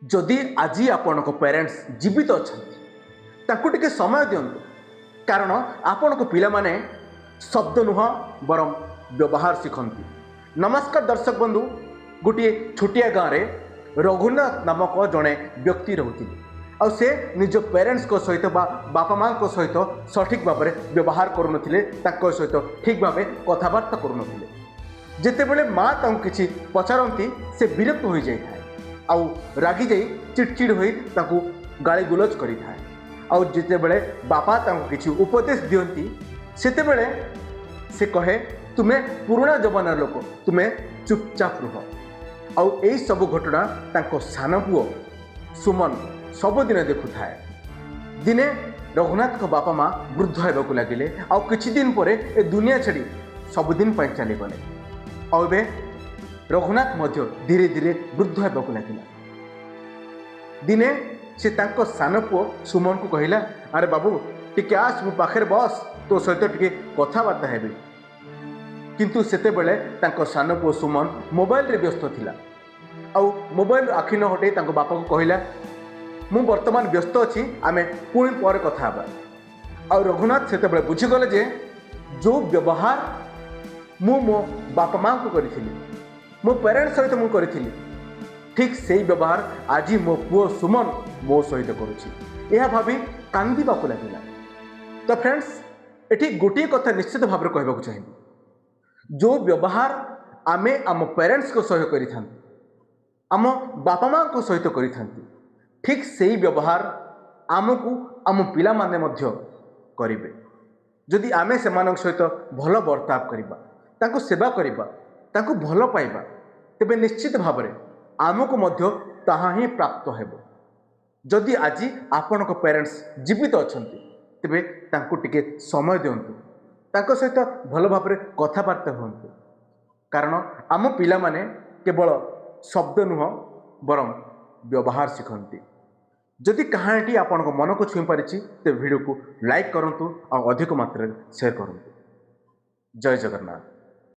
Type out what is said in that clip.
ଯଦି ଆଜି ଆପଣଙ୍କ ପ୍ୟାରେଣ୍ଟସ୍ ଜୀବିତ ଅଛନ୍ତି, ତାଙ୍କୁ ଟିକେ ସମୟ ଦିଅନ୍ତୁ, କାରଣ ଆପଣଙ୍କ ପିଲାମାନେ ଶବ୍ଦ ନୁହଁ, ବରଂ ବ୍ୟବହାର ଶିଖନ୍ତି। ନମସ୍କାର ଦର୍ଶକ ବନ୍ଧୁ। ଗୋଟିଏ ଛୋଟିଆ ଗାଁରେ ରଘୁନାଥ ନାମକ ଜଣେ ବ୍ୟକ୍ତି ରହୁଥିଲେ ଆଉ ସେ ନିଜ ପ୍ୟାରେଣ୍ଟସ୍ଙ୍କ ସହିତ ବା ବାପା ମାଆଙ୍କ ସହିତ ସଠିକ୍ ଭାବରେ ବ୍ୟବହାର କରୁନଥିଲେ, ତାଙ୍କ ସହିତ ଠିକ୍ ଭାବେ କଥାବାର୍ତ୍ତା କରୁନଥିଲେ। ଯେତେବେଳେ ମା ତାଙ୍କୁ କିଛି ପଚାରନ୍ତି, ସେ ବିରକ୍ତ ହୋଇଯାଇଥାଏ ଆଉ ରାଗିଯାଇ ଚିଡ଼ଚିଡ଼ ହୋଇ ତାଙ୍କୁ ଗାଳିଗୁଲଜ କରିଥାଏ। ଆଉ ଯେତେବେଳେ ବାପା ତାଙ୍କୁ କିଛି ଉପଦେଶ ଦିଅନ୍ତି, ସେତେବେଳେ ସେ କହେ, "ତୁମେ ପୁରୁଣା ଜମାନାର ଲୋକ, ତୁମେ ଚୁପଚାପ ରୁହ।" ଆଉ ଏଇସବୁ ଘଟଣା ତାଙ୍କ ସାନ ପୁଅ ସୁମନ ସବୁଦିନ ଦେଖୁଥାଏ। ଦିନେ ରଘୁନାଥଙ୍କ ବାପା ମା ବୃଦ୍ଧ ହେବାକୁ ଲାଗିଲେ ଆଉ କିଛି ଦିନ ପରେ ଏ ଦୁନିଆ ଛାଡ଼ି ସବୁଦିନ ପାଇଁ ଚାଲିଗଲେ। ଆଉ ଏବେ ରଘୁନାଥ ମଧ୍ୟ ଧୀରେ ଧୀରେ ବୃଦ୍ଧ ହେବାକୁ ଲାଗିଲା। ଦିନେ ସେ ତାଙ୍କ ସାନ ପୁଅ ସୁମନକୁ କହିଲା, "ଆରେ ବାବୁ, ଟିକେ ଆସ, ମୋ ପାଖରେ ବସ, ତୋ ସହିତ ଟିକେ କଥାବାର୍ତ୍ତା ହେବି।" କିନ୍ତୁ ସେତେବେଳେ ତାଙ୍କ ସାନ ପୁଅ ସୁମନ ମୋବାଇଲରେ ବ୍ୟସ୍ତ ଥିଲା ଆଉ ମୋବାଇଲରୁ ଆଖି ନ ହଟେଇ ତାଙ୍କ ବାପାକୁ କହିଲା, "ମୁଁ ବର୍ତ୍ତମାନ ବ୍ୟସ୍ତ ଅଛି, ଆମେ ପୁଣି ପରେ କଥା ହେବା।" ଆଉ ରଘୁନାଥ ସେତେବେଳେ ବୁଝିଗଲେ ଯେ ଯେଉଁ ବ୍ୟବହାର ମୁଁ ମୋ ବାପା ମାଆଙ୍କୁ କରିଥିଲି, ମୋ ପ୍ୟାରେଣ୍ଟସ୍ ସହିତ ମୁଁ କରିଥିଲି, ଠିକ୍ ସେଇ ବ୍ୟବହାର ଆଜି ମୋ ପୁଅ ସୁମନ ମୋ ସହିତ କରୁଛି। ଏହା ଭାବି କାନ୍ଦିବାକୁ ଲାଗିଲା। ତ ଫ୍ରେଣ୍ଡସ୍, ଏଠି ଗୋଟିଏ କଥା ନିଶ୍ଚିତ ଭାବରେ କହିବାକୁ ଚାହିଁବି, ଯେଉଁ ବ୍ୟବହାର ଆମେ ଆମ ପ୍ୟାରେଣ୍ଟସ୍ଙ୍କ ସହ କରିଥାନ୍ତି, ଆମ ବାପା ମାଆଙ୍କ ସହିତ କରିଥାନ୍ତି, ଠିକ୍ ସେଇ ବ୍ୟବହାର ଆମକୁ ଆମ ପିଲାମାନେ ମଧ୍ୟ କରିବେ। ଯଦି ଆମେ ସେମାନଙ୍କ ସହିତ ଭଲ ବର୍ତ୍ତାବ କରିବା, ତାଙ୍କୁ ସେବା କରିବା, ତାଙ୍କୁ ଭଲ ପାଇବା, ତେବେ ନିଶ୍ଚିତ ଭାବରେ ଆମକୁ ମଧ୍ୟ ତାହା ହିଁ ପ୍ରାପ୍ତ ହେବ। ଯଦି ଆଜି ଆପଣଙ୍କ ପ୍ୟାରେଣ୍ଟସ୍ ଜୀବିତ ଅଛନ୍ତି, ତେବେ ତାଙ୍କୁ ଟିକେ ସମୟ ଦିଅନ୍ତୁ, ତାଙ୍କ ସହିତ ଭଲ ଭାବରେ କଥାବାର୍ତ୍ତା ହୁଅନ୍ତୁ, କାରଣ ଆମ ପିଲାମାନେ କେବଳ ଶବ୍ଦ ନୁହଁ, ବରଂ ବ୍ୟବହାର ଶିଖନ୍ତି। ଯଦି କାହାଣୀଟି ଆପଣଙ୍କ ମନକୁ ଛୁଇଁ ପାରିଛି, ତେବେ ଭିଡ଼ିଓକୁ ଲାଇକ୍ କରନ୍ତୁ ଆଉ ଅଧିକ ମାତ୍ରାରେ ସେୟାର କରନ୍ତୁ। ଜୟ ଜଗନ୍ନାଥ।